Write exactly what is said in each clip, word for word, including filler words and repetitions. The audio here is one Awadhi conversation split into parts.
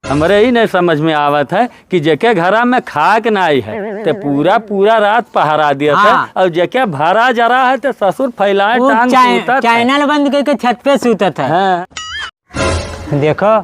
हमरे ही नहीं समझ में आवत है कि जेके घरा में खाक नाई है, ते पूरा, पूरा रात पहरा दियत है, हाँ। और जेके भरा जरा है, ते ससुर फैलाए वो टांग चाइ-, सूतत है। चैनल बंद करके छत पे सूतत है। हाँ। देखो,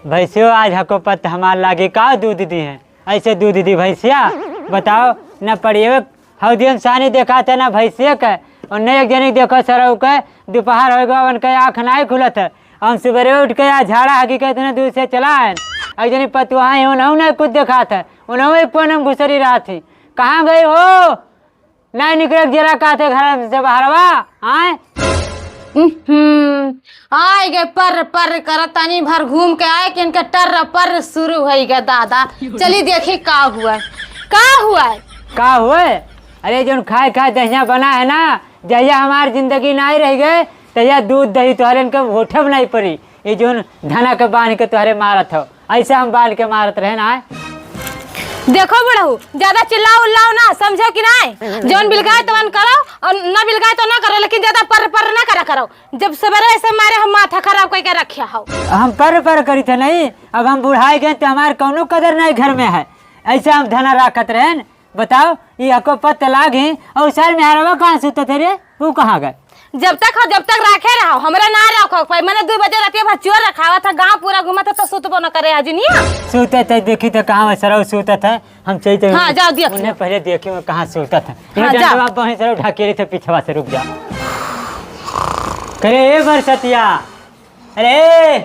भैंसियो आज हको पत्त हमार लागी का दूध दी है, ऐसे दूध दी भैंसिया, बताओ, न पड़िए हौदियन सानी देखात है ना भैंसिए के। ओन्ने एक जनी देखो सरऊ के, दोपहर होइ गवा, उनके आँख नाई खुलत है। हम सुबेरे उठ के यहाँ झाड़ा हगी के इतने दूर से चला आएन। एक जनी पतुआ है, उन्हों नहीं कुछ देखात है, उन्हों एक कोने में घुसरी रहत ही। कहाँ गई हो? नहीं निकले जरा कहते घर से बाहरवा, आए? हम्म, आए गए पर्र पर्र करत, तनी भर घूम के आए कि इनके टर्र पर्र शुरू होइ गए दादा। चली देखी का हुआ, का हुआ? का हुआ? अरे जौन खाए खाए दहिया बना है ना, जहिया हमार जिंदगी नाई रह गए, तहिया दूध दही तोहरे इनके होठे में नाई पड़ी। ये जौन धना के बांध के तोहरे मारत हो, ऐसे हम बांध के मारत रहे ना। देखो बुढ़ऊ, ज्यादा चिल्लाओ उल्लाओ ना, समझो कि नाई? जौन बिलगाए तवन करो और ना बिलगाए तो ना करो, लेकिन ज्यादा पर्र पर्र ना करा करो। जब सवेरे ऐसे मारे हम माथा खराब करके रखे हो। हम पर्र पर्र करी थे नहीं, अब हम बुढ़ाई गए तो हमार कौनो कदर नहीं घर में है। ऐसे हम धना राखत रहेन। बताओ, ई हको पत्त लाग ही, और सार मेहरवा कहाँ सुतत है रे? वो कहाँ गए? जब तक हो, जब तक राखे रहो, हमरे ना रखो कोई। मने दू बजे रातिया भर चोर रखावा था, गांव पूरा घूमत है तो सुतबो न करे आज निया। सुतत है, देखी तो कहाँ सरऊ सुतत है। हम चलते हैं। हाँ, जाओ, देख उन्हें लो। पहले देखी वो कहाँ सुतत है। हाँ, ये जाओ। डंडवा बहे सरऊ ढकेली थे पीछवा से, रुक जा। करे ए बरसतिया, अरे,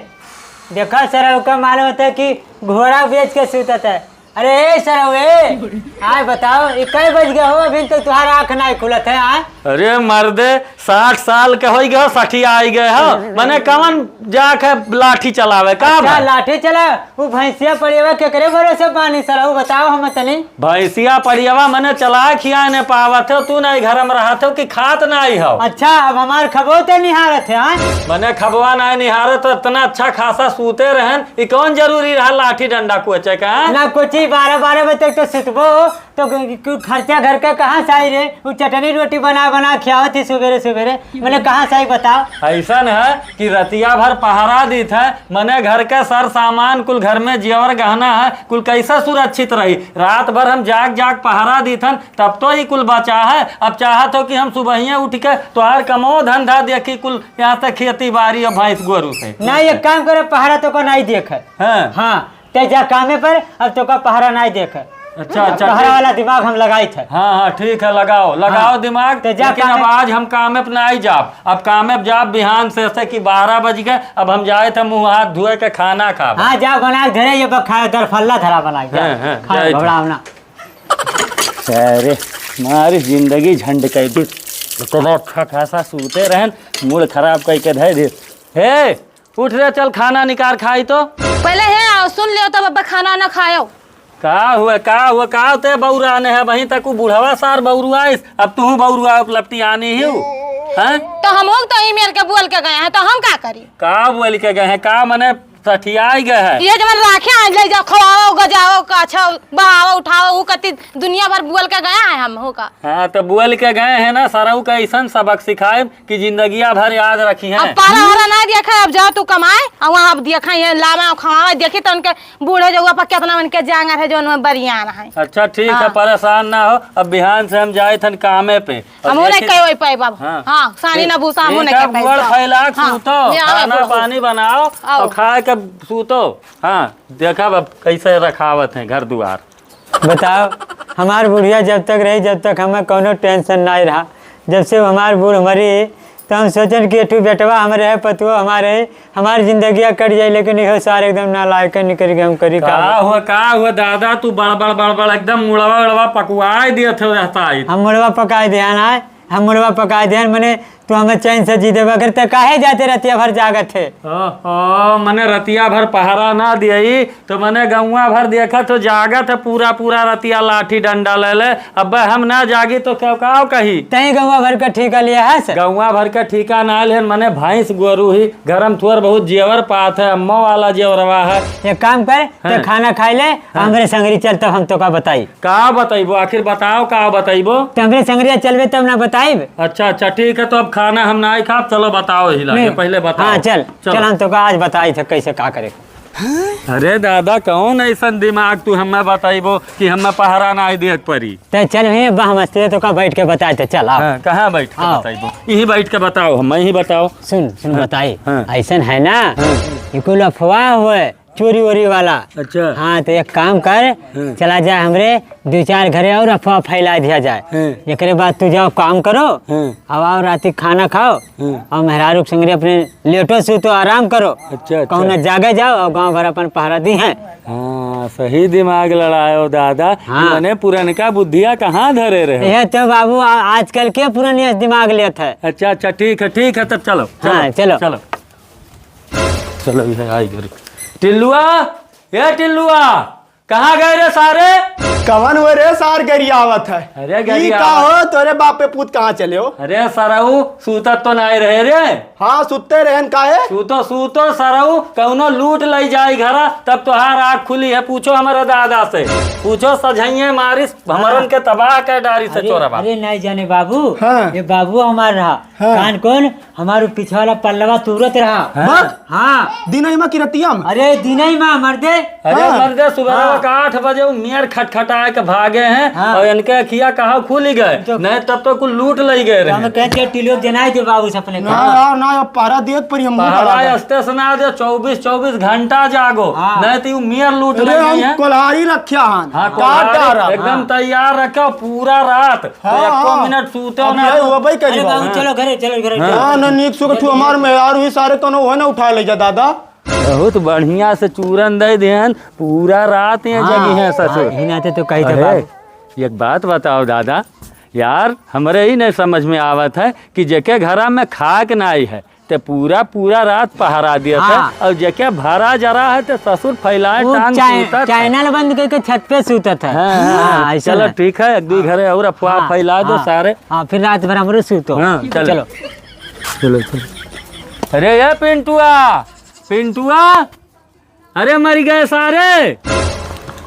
देखा सरऊ का मालूम होता है कि घोड़ा बेच के सूतत है। अरे, ए सरऊ, ए, आए बताओ, ये कै बज गए हो? अभी तो तुम्हारा आँख नाई खुलत है, आए? अरे मर्दे, साठ साल के होई गए हो, सठिया आई गए हो, मने कवन जाके लाठी चलावे, का अच्छा, भाई? लाठी चला, वो भैंसिया पड़ियवा केकरे भरोसे बानी सरऊ, बताओ हम तनी। भैंसिया पड़ियवा मने चला खिया ने पावत हो, तू नाई घर में रहत हो कि खात नाई हो? अच्छा, अब हमार खबो ते निहारत है, हाँ? मने खबवा नाई निहारत, तो इतना अच्छा खासा सूते रहन, ई कौन जरूरी रहा लाठी डंडा कोचे का, हाँ? ना कोची, बारह, बारह बजे तक तो सुतबो, तो क-, क-, खर्चा घर का कहाँ से आई रे? वो चटनी रोटी बना, बना खियावत ही सुबेरे, सुबेरे, मने कहाँ से आई बताओ? ऐसन है कि रतिया भर पहरा दीत है, मने घर का सर सामान कुल घर में जेवर गहना है, कुल कैसे सुरक्षित रही? रात भर हम जाग जाग पहरा दीत हन, तब तो ही कुल बचा है। अब चाहत हो कि हम सुबहिये उठ के तोहार कमो धंधा देखी, कुल यहाँ से खेती बाड़ी और भैंस गोरू से। नहीं, एक काम करे, पहरा तो को नहीं देख है। हाँ। हाँ, ते जा कामे पर, अब तो का पहरा नहीं देख है। अच्छा, अच्छा, पहरा ठीक। वाला दिमाग हम लगाई थे। हाँ, हाँ, ठीक है, लगाओ, लगाओ हाँ। दिमाग, ते जा लेकिन अब कामे आज हम कामे पे नहीं जाब। अब कामे पे जाब बिहान से, से कि बारह बज गए, अब हम जाए थे मुँह हाथ धोए के खाना खाब। हाँ, जा बना के धरे, ये बा खाए दरफल्ला धरा बना के। हाँ, हाँ, खाए जाए थे। घबराओ ना। अरे, मारी जिंदगी झंड कई दी। इतना अच्छा खासा सूते रहन, मूड खराब कई के धै दे। हे, उठ रे, चल खाना निकार खाई तो। पहले हे आओ, सुन लियो तब अब खाना ना खायो। का हुआ, का हुआ, का ते बौराने है, वहीं तक वो बुढ़वा सार बौरुआइस, अब तू बौरुआ उपलब्धि आनी ही हो, हैं? तो हम हो तो ई मेर के बोल के गए हैं, तो हम का करी? का बोल के गए हैं, का मने सठियाई गए है। ये जवन राखे हैं, ले जाओ, खवाओ, गजाओ, काछो, बहाओ, उठाओ, ऊ कति दुनिया भर बोल के गया है हम, हो का? हाँ, तो बोल के गए हैं ना, सरऊ का ऐसन सबक सिखाए कि जिंदगिया भर याद रखी है। अब पारा वारा ना देखा, अब जाओ तू कमाए, और वहाँ अब देखा ये लामा खवावे, देखी तो उनके बूढ़े जौआ पर कितना उनके जांगर है, जो उनमें बरियान है। अच्छा, ठीक है, हाँ। परेशान ना हो, अब बिहान से हम जाए थन कामे पे। अब हमहू नहीं देखी कहे वही पाए बाबू। हाँ। हाँ, सानी ठीक, ना भूसा, हमहू ठीक नहीं है, कहे पाए गोड़ बाबू। फैला के हाँ, सूतो, ले आओ खाना बुढ़ऊ। पानी बनाओ आओ। और खा के सूतो। हाँ, देखा अब कैसे रखावत है घर दुआर। बताओ, हमार बुढ़िया जब तक रही, जब तक हमें कौनो tension नहीं रहा। जब से हमार बूढ़ मरी, तो हम सोचन कि एठू बेटवा हमरे है, पतुआ हमारे है, हमार जिंदगिया कट जाई, लेकिन इहो सार एकदम नालायक निकल गए, हम करी का? का हुआ, का हुआ दादा, तू बड़बड़, बड़बड़ एकदम मुड़वा, उड़वा पकवाए दिए थे रहता है। हम मुड़वा पकाए दिया ना, हम मुड़वा पकाए दिया, मने तू हमें चैन से जी देबे, अगर ते काहे जाते रतिया भर जागत है? ओहो, मने रतिया भर पहरा ना दियई, तो मने गौवा भर देखत हो जागत है पूरा, पूरा रतिया लाठी डंडा ले ले। अब हम ना जागी तो क्या, का कही? तई गौवा भर का ठीका लिया है से? गौवा भर का ठीका ना लेन, मने भैंस गोरू ही, घर में थोर बहुत जेवर पात है, अम्मा वाला जेवरवा है। एक काम कर, ते हाँ। खाना खाई ले, हाँ। हमरे संगरी चल, तब हम तो का बताई। का बतइबो? आखिर बताओ, का बतइबो? तो हमरे संगरिया चलबे तब ना बताइब। अच्छा, अच्छा, ठीक है, तो अब खाना हम ना खाब, चलो बताओ ही लागे, नहीं। पहले बताओ। हाँ, चल, चलो। चल, हम तो का आज बताई थे कैसे का करे। अरे दादा, कौन अइसन दिमाग तू हमें बताइबो कि हमें पहरा नाहीं देत परी? ते चल, हे बा, हम अस्ते तो का बैठ के बताए, ते चल, आओ। हाँ, कहाँ बैठ के आओ। बताइबो? यहीं बैठ के बताओ, हम यहीं बताओ। सुन, सुन, हाँ, बताई। हाँ। अइसन है ना, हाँ। ये कुल अफवाह होए, चोरी वोरी वाला। अच्छा। हाँ, तो एक काम कर, हाँ। चला जा हमरे दो चार घरे और अफवाह फैला दिया जाए। हाँ। एकरे बाद तू जाओ काम करो, हाँ। अब आओ राती खाना खाओ, हाँ। और मेहरारू के संगरे अपने लेटो सूतो आराम करो। अच्छा, अच्छा। कहूँ ना जागे जाओ और गाँव भर अपन पहरा दी है। हाँ, सही दिमाग लड़ायो दादा। हाँ। मने पुरनका बुद्धिया कहाँ धरे रहे? ये तो बाबू आ-, आजकल के पुरनिया दिमाग लेत है। अच्छा, अच्छा, ठीक है, ठीक है, तब चलो, चलो, हाँ, चलो। चलो। चलो, ये आई घरे। टिल्लुआ, ए टिल्लुआ, कहाँ गए रे सारे? कवन हुए रे सार गरियावत है? अरे ई गरियावत। का हो, तोरे बाप पे पूत कहाँ चले हो? अरे सरऊ, सूतत तो नाहीं रहे रे। हाँ, सुत्ते रहन काहे? सूतो, सूतो सरऊ, कौनो लूट लई जाई घरा, तब तोहार आँख खुली है। पूछो हमरे दादा से, पूछो सझइये मारिस, हमरन के तबाह कर डारी से अरे, चोरवा। अरे नाहीं जाने बाबू, हाँ। ये बाबू हमार रहा। हाँ। कान कौन? हमारो पीछे वाला पल्लवा तूरत रहा। हाँ? हाँ। दिनई मा कि रतिया मा? अरे, दिनई मा, मर्दे। अरे, हाँ। मर्दे, सुबह हाँ। का आठ बजे उ मेर खटखटाए के भागे हैं हाँ। और इनके अखिया कहाँ खुली गए, तो नहीं तब तो कुल लूट लई गए तो रहे। हम कहते हैं, टिलियो जनाई दे बाबू से अपने ना, काम। ना, ना, अब पहरा देख परी हम पहरा पहरा दे। अस्ते से ना दे, चउबीस, चउबीस घंटा जागो, हाँ। नहीं तो यू मेर लूट अरे, लई हम गए हैं। कोल्हारी रख्या हन। हाँ, काट कोल्हारी डारा। एकदम हाँ। तैयार रखो पूरा रात। हाँ, तो एको हाँ। मिनट सूते अब ना ये तो। होबे करी अरे बाबू, बाबू। चलो घरे, चलो घरे, हाँ। चलो। हाँ, ना नीक सुख तू हमार मेहरारू ही सारे कौनो ओहे ना उठा ले जा दादा। बहुत बढ़िया से चूरन दे देहन, पूरा रात ये हाँ, जगी है ससुर। हाँ, यही नाते तो कही थे अरे, बाबू। एक बात बताओ दादा, यार, हमरे ही नहीं समझ में आवत है कि जेके घरा में खाक नाई है, ते पूरा, पूरा रात पहरा दिया था, हाँ। और जेके भरा जरा है, ते ससुर फैलाए वो टांग चाइ-, सूतत है। चैनल बंद करके छत पे सूतत है। हाँ, हाँ, हाँ, हाँ, ऐसा चलो, ना। ठीक है, एक दो हाँ। घरे और अफवाह हाँ, फैला दो हाँ, सारे। हाँ, फिर रात भर हमरे सूतो। हाँ, चलो। चलो। चलो, चलो। अरे, ए पिंटुआ, पिंटुआ, अरे, मर गए सारे।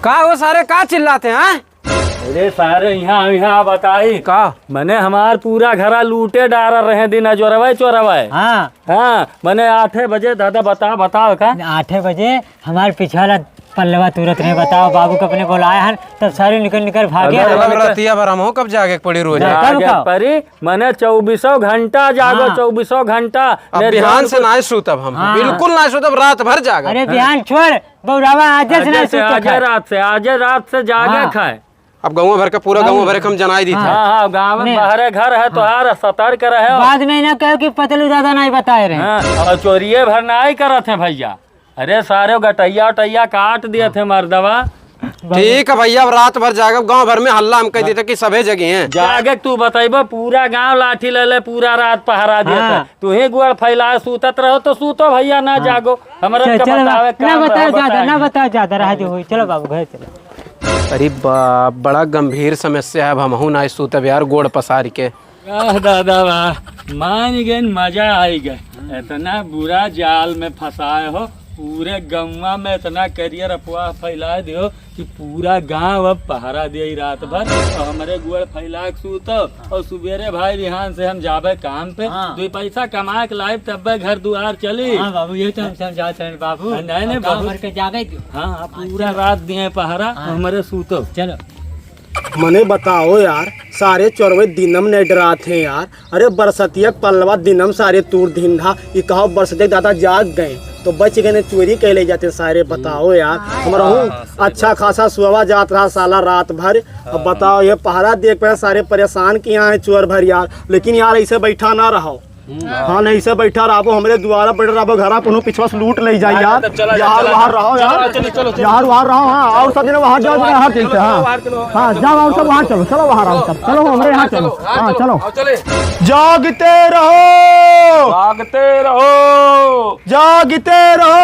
का हो सारे, का चिल्लाते हैं? अरे सारे, यहाँ, यहाँ बताई। का? मने हमार पूरा घरा लूटे डारा रहे दिन अजोरवे चोरवे। हाँ। हाँ, मने आठे बजे, दादा, बताओ, बताओ का? आठे बजे हमार पीछे वाला पल्लवा तुरत रहे, बताओ, बाबू के अपने बोलाए हन, तब सारे निकल, निकल भागे अगर हन। मतलब रतिया भर हमहू कब जागे के पड़ी रोज? ना, तब जागे का? परी, मने चउबीसों घंटा जागो, हाँ। चउबीसों घंटा। अब ने बिहान जान से को नाय सूतब हम, हाँ। बिल्कुल नाय सूतब, रात भर जागब। अरे बिहान छोड़, बौरावा, आजे से आजे ना से, सूते आजे खाए। रात से, आजे रात से जागे हाँ। खाए। अब गौवा भर के, पूरा हाँ। गौवा भर के हम जनाई दी हाँ। था। हाँ, हाँ, गाँव में नहीं। बहरे घर है हाँ। तोहार, सतर्क रहे हो। बाद में ना कहो कि पतलू दादा नहीं बताए रहे। हाँ, और चोरिये भर नहीं करत है भैया। अरे सारे गटैया उटैया काट दिए थे मर्दवा। ठीक है भैया, अब रात भर जागब, गाँव भर में हल्ला हम कह देते कि सभे जगह हैं। जागे तू बतैबो, पूरा गाँव लाठी ले ले, पूरा रात पहरा देते। हाँ। तू ही गुड़ फैलाए सूतत रहो तो सूतो भैया, ना हाँ। जागो। हमरा चल, के चलो बतावे बाबू, ना काम बताओ रहा, ज्यादा, बताए। ना बताओ ज्यादा, रह जो होई। चलो बाबू, घर चलो। अरे बाप, बड़ा गंभीर समस्या है, अब हमहू ना सूतब यार, गोड़ पसार के। वाह दादा वाह, मान गए, मजा आई गए। इतना बुरा जाल में फंसाए हो, पूरे गौवा में इतना करियर अफवाह फैला दियो कि पूरा गांव अब पहरा दिया ई रात भर। और हमरे गुड़ फैला के सूतो और सुबेरे भाई बिहान से हम जाबे काम पे। हाँ। दो पैसा कमा के लाइब तब्बे घर दुआर चली। हाँ बाबू, ये तो हम समझाते हैं बाबू। नहीं, नहीं, और गाँव बहुत भर के जागे दियो। हाँ, हाँ, पूरा चलो। रात दिए पहरा, हाँ। हमरे सूतो। चलो। मने बताओ यार, सारे चोरवे दिनम नहीं डरात हैं यार। अरे बरसतिया के पल्लवा दिनम सारे तूर दिन रहा, ई कहो बरसतिया के दादा जाग गए, तो बच गए, चोरी कह ले जाते सारे। बताओ यार, हाँ। हमरा हूँ हाँ, हाँ, सही अच्छा बात। खासा सोवा जात रहा साला रात भर। अब हाँ। बताओ, ये पहरा देख पे सारे परेशान किया है चोर भर यार, लेकिन यार ऐसे बैठा ना रहो। हम्म। हाँ, नहीं से बैठा रहबो, हमरे दुआरा बैठ रहबो, घरा कोनो पिछवा से लूट ले जाई ना, यार। तब चला जा, यार, चला बाहर जा। रहो, चलो, यार। चलो, चलो, चलो। यार, बाहर रहो, हाँ, और सब जने बाहर जाओ, चलो, यहाँ बाहर चलते हैं, हाँ। बाहर चलो, हाँ, बाहर जाओ, और सब वहाँ चलो, चलो, बाहर आओ, सब। चलो, हमरे यहाँ चलो। हाँ, चलो। आओ, चले। जागते रहो। जागते रहो। जागते रहो।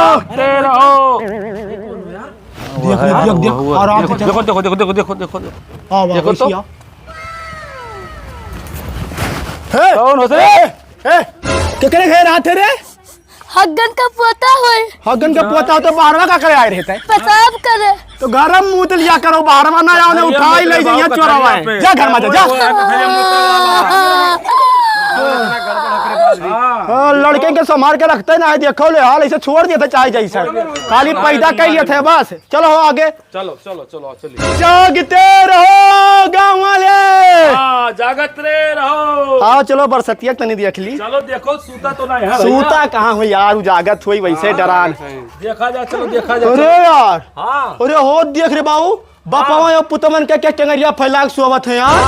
जागते रहो। देख, देख, देख, देख, आराम से चलो। देखो, देखो, देखो, देखो, देखो, देखो। हाँ, वाह, देखो तो। वैसी आ। हे! कौन हो से? ए, ए, केकरे घर आते रे? हग्गन का पोता होय। हग्गन का पोता हो तो बाहरवा का करे आए रहते? पेशाब करे। तो गरम मुंह तो लिया करो, बाहरवा ना आओ, ने उठाई ले जाइए चोरवा है। जा घर में जा, जा। हाँ। हाँ, लड़के के संभाल के रखते ना है, देखो ले हाल, ऐसे छोड़ दिए थे चाहे जैसे। खाली पैदा कर लिए थे बस। चलो हो आगे। चलो, चलो, चलो, चलिए। जागते रहो गाँव वाले। हाँ, जागत रे रहो। हाँ, चलो बरसतिया तनी देख ली। चलो देखो, सूता तो नहीं है भैया। सूता कहाँ हो यार, उजागत हुई वैसे हाँ, डरान। देखा जाए, चलो देखा जाए, अरे चलो। यार। हाँ। अरे हो देख रे बाबू, बापवा हाँ। या पुतवन के, के टेंगरिया फैला के सोवत है यार।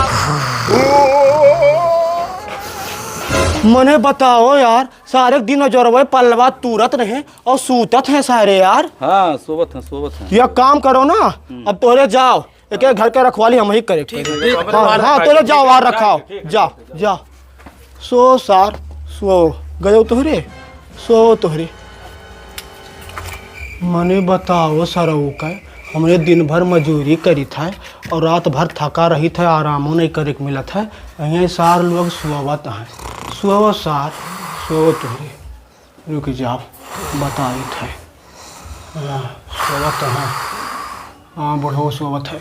मने बताओ यार, सारे दिन जोरवे पल्लवा तूरत रहे और सूतत हैं सारे यार। हाँ, सोवत हैं, सोवत हैं। ये काम करो ना, हम्म। अब तोरे जाओ, एक एक घर के रखवाली हम ही करे। ठीक है, ठीक है। हाँ, हाँ, तोरे जाओ, वहाँ रखाओ, ठीक है, ठीक है, जाओ, ठीक है। जाओ। सो सार, सो गयो तोहरे, सो तोहरे। मने बताओ सरऊ का, हमरे दिन भर मजूरी करित है और रात भर थका रहित है, आरामो नहीं करे के मिलत है। यहीं सार लोग सोवत हैं, सो सार, सो तोहरे। रुक जाओ, बताइत है। हाँ, सोवत है। हाँ, बुढ़ऊ सोवत है।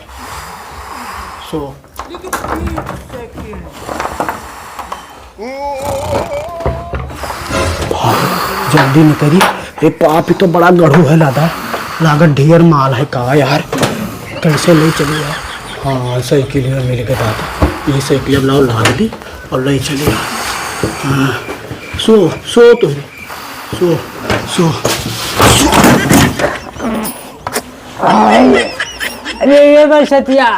सो। जल्दी निकली। ए पाप, ई तो बड़ा गढ़ू है लादा। लागत ढेर माल है का यार। कैसे ले चली यार? हाँ, साइकिल में मिल के दादा। ये साइकिल अब लाओ लाद दी और ले चली यार। हाँ, सो, सो तो है। सो, सो, सो। अरे ये बरसतिया,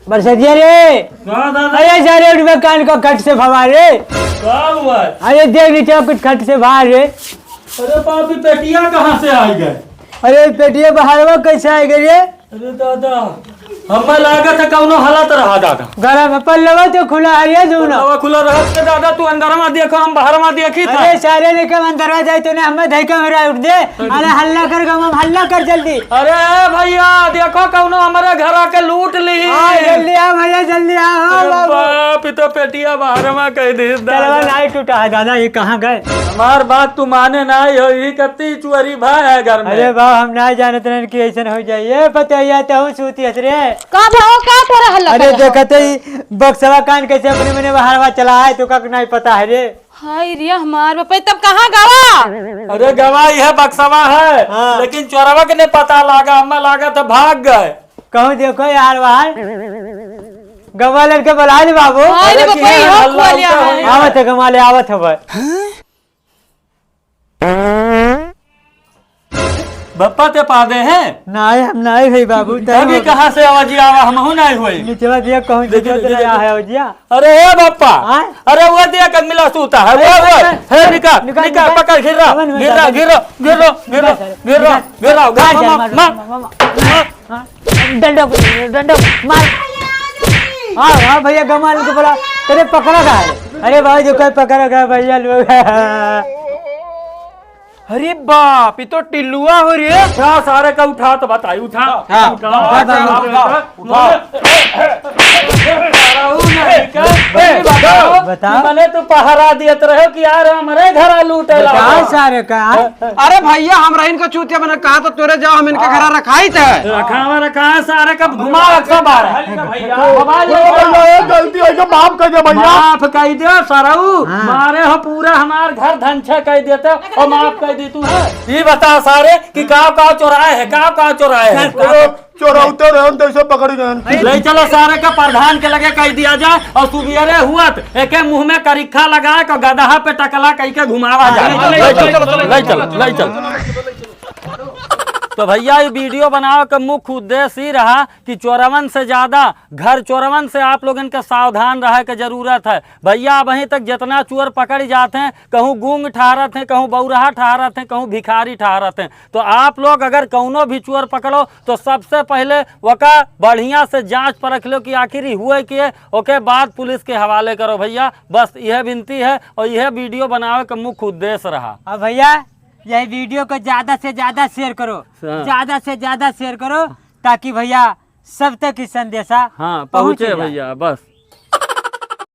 बरसतिया रे। का दादा? अरे सारे उठबे कान को खट से भवा रे। का हुआ? अरे देख नीचे कुछ खट से बाहर रे। अरे बाप, ई पेटिया कहाँ से आ गए? अरे पेटिया बाहरवा कैसे आ गए रे? अरे दादा, हमें लागत है कौनो हालत रहा दादा। गरम है, पल्लवा तो खुला है ये दोनों। पल्लवा खुला रहा है दादा, तू अंदरवा देखो, हम बाहरवा देखी था। अरे सारे लेके हम अंदरवा जाए तो ने हमें धइका मेरा उठ दे। अरे हल्ला कर गम, हम हल्ला कर जल्दी। अरे भैया, देखो कौनो हमारे घर आके लूट ली। हाँ, जल्दी आ भैया, जल्दी आ। हाँ, अरे बाबू। बाप, ई तो पेटिया बाहरवा कह दी दादा। चलवा नाई टूटा है दादा, ये कहाँ गए? हमार बात तू माने नाई हो, ई कत्ती चोरी भा है घर में। अरे बाप, हम नाई जानत रहन कि ऐसन हो जाई। ए पतैया, तहु सूती हस रे। का भाव, का कर रहल अरे बा? देखत ही बक्सवा कान कैसे अपने मने बाहरवा चला है, तो का नाई पता है रे। हाय रे हमार बाप, तब कहाँ गवा? अरे गवा, ई है बक्सवा है, हाँ। लेकिन चोरवा के नहीं पता लागा, हमें लागत है भाग गए। कहूँ देखो यार बाहर। गवा लड़के बुला ले बाबू। हाय रे अरे बाप, की है, हो हल्ला खोलिया उल्टा है। हो गया। आवत है गवा ले, आवत है भाई। बप्पा ते पादे हैं? नाई, हम नाई भाई बाबू, तब तब ये हो- कहाँ से आवाजी आवा, हमहू नाई होई। निचवा दिया कहूँ देखिए, देखिए, देखिए, देखिए। आवाजिया। अरे ए बप्पा, आय? अरे वो दिया कब मिला सूता है, अरे वो, वो, अरे, हे निकाल, निकाल, निकाल, निकाल। पकड़, घिर रहा, घिर रहा, घिर रहा, घिर रहा, घिर रहा, घिर रहा, मार, मार, मार, मार। हाँ, डंडा, डंडा, मार। हाँ, हाँ भैया, गमा लेके बोला, तेरे पकड़ा था। अरे भाई, जो कोई पकड़ा गया भैया लोग। अरे बाप, ये तो टिल्लुआ हो रे। उठा सारे का, उठा तो बताई, उठा। हाँ। उठा, उठा, उठा, उठा, उठा। उठा। उठा। सारा ऊ नहीं का, बताओ। बताओ। कि मने तो पहरा दियत रहे कि यार हमरे घर लूटे ला। बताओ सारे का। अरे भैया, हम रहीन का चूतिया बना कहा तो तोरे जाओ, हम इनके घर रखाई थे। रखावा रखा है सारे का, घुमा रखा बार। मोबाइल ले। भैया, गलती हो गई, माफ कर दे भैया। माफ कर दे सरऊ, हाँ। मारे हो पूरा हमार घर धंछे कर देते और माफ कर दी तू है। ये बता सारे कि काव काव चोराए है, काव काव चोराए है। चोरौते रहन तो इसे पकड़ गए। ले चलो सारे का प्रधान के लगे कह दिया जाए और सुबेरे हुअत एके मुंह में करिखा लगा के गदहा पे टकला कह के घुमावा जाए। ले चलो, ले चलो, ले चलो। तो भैया, ये वीडियो बनावे का मुख्य उद्देश्य ही रहा कि चोरवन से ज्यादा, घर चोरवन से आप लोगन के सावधान रहे के जरूरत है। भैया, अबहीं तक जितना चोर पकड़ जात हैं, कहूँ गूंग ठहरत हैं, कहूँ बौरहा ठहरत हैं, कहूँ भिखारी ठहरत हैं। तो आप लोग अगर कौनो भी चोर पकड़ो, तो सबसे पहले ओका बढ़िया से जांच परख लो कि आखिर ई हुए के, ओके बाद पुलिस के हवाले करो भैया। बस यह विनती है और यह वीडियो बनावे का मुख्य उद्देश्य रहा। अब भैया, यही वीडियो को ज्यादा से ज्यादा शेयर करो, हाँ। ज्यादा से ज्यादा शेयर करो, ताकि भैया सब तक ई संदेशा हाँ, पहुँचे पहुँचे जाए। भैया, बस।